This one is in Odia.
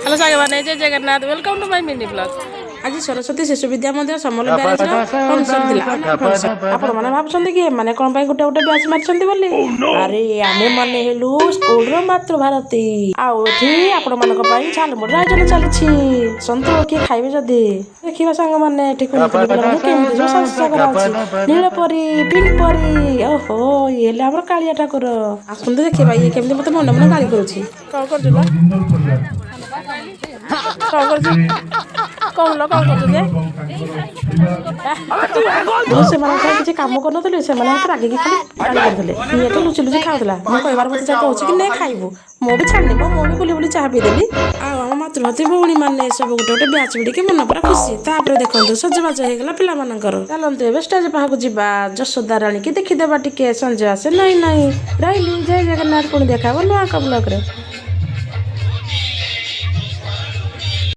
ହ୍ୟାଲୋ ସାଙ୍ଗମାନେ, ଜୟ Jagannath. Welcome to my mini vlog. ଆଜି ସରସ୍ୱତୀ ଶିଶୁ ବିଦ୍ୟା ମନ୍ଦିର ସମଲ ବ୍ୟାଚର ଫଙ୍କସନ୍ ଥିଲା, ଆନୁଆଲ ଫଙ୍କସନ୍। ଆପଣମାନେ ଭାବୁଛନ୍ତି କି ଏମାନେ କ'ଣ ପାଇଁ ଗୋଟେ ଗୋଟେ ବ୍ୟାଚ୍ ମାରିଛନ୍ତି ବୋଲି? ଆରେ, ଆମେ ମାନେ ହେଲୁ ସ୍କୁଲର ମାତୃଭାରତୀ। ଆଉ ଏଠି ଆପଣମାନଙ୍କ ପାଇଁ ଝାଲମୁଡ଼ିର ଆୟୋଜନ ଚାଲିଛି। ଆସନ୍ତୁ, କିଏ ଖାଇବେ ଯଦି। ଦେଖିବା ସାଙ୍ଗମାନେ, ଏଠି କୁନି କୁନି ପିଲାମାନଙ୍କୁ କେମିତି ସବୁ ସାଜସଜ୍ଜା କରାହଉଛି, ନୀଳ ପରି, ପିଙ୍କ ପରି। ଓହୋ, ଇଏ ହେଲେ ଆମର କାଳିଆ ଠାକୁର। ଆସନ୍ତୁ ଦେଖିବା, ଇଏ କେମିତି ମତେ ମନେ ମନେ ଗାଳି କରୁଛି। କଣ କରୁଛୁ ଲୋ? କଣ କରୁଛୁ? କଣ ଲୋ, କଣ କରୁଛୁ ଯେ? ମୁଁ ସେମାନଙ୍କ ପାଇଁ କିଛି କାମ କରୁନଥିଲି, ସେମାନେ ମତେ ରାଗିକି ଖାଲି ଗାଳି କରୁଥିଲେ। ଇଏ ତ ଲୁଚି ଲୁଚି ଖାଉଥିଲା। ମୁଁ କହିବାର ମତେ ଯାହା କହୁଛି କି ନେ ଖାଇବୁ। ମୁଁ ବି ଛାଡ଼ିନି ମ, ମୁଁ ବି ବୁଲି ବୁଲି ଚାହା ପିଇଦେଲି। ଆଉ ଆମ ମାତୃଭାରତୀ ଭଉଣୀ ମାନେ ସବୁ ଗୋଟେ ଗୋଟେ ବ୍ୟାଚ୍ ଭିଡ଼ିକି ମନ ପୁରା ଖୁସି। ତାପରେ ଦେଖନ୍ତୁ, ସଜବାଜ ହେଇଗଲା ପିଲାମାନଙ୍କର। ଚାଲନ୍ତୁ, ଏବେ ଷ୍ଟେଜ ପାଖକୁ ଯିବା, ଯଶୋଦା ରାଣୀକି ଦେଖିଦେବା ଟିକେ। ସଞ୍ଜ ଆସେ ନାଇଁ ନାଇଁ। ରହିଲି, ଜୟ ଜଗନ୍ନାଥ। ପୁଣି ଦେଖା ହବ ନୂଆ ଏକ ବ୍ଲଗରେ।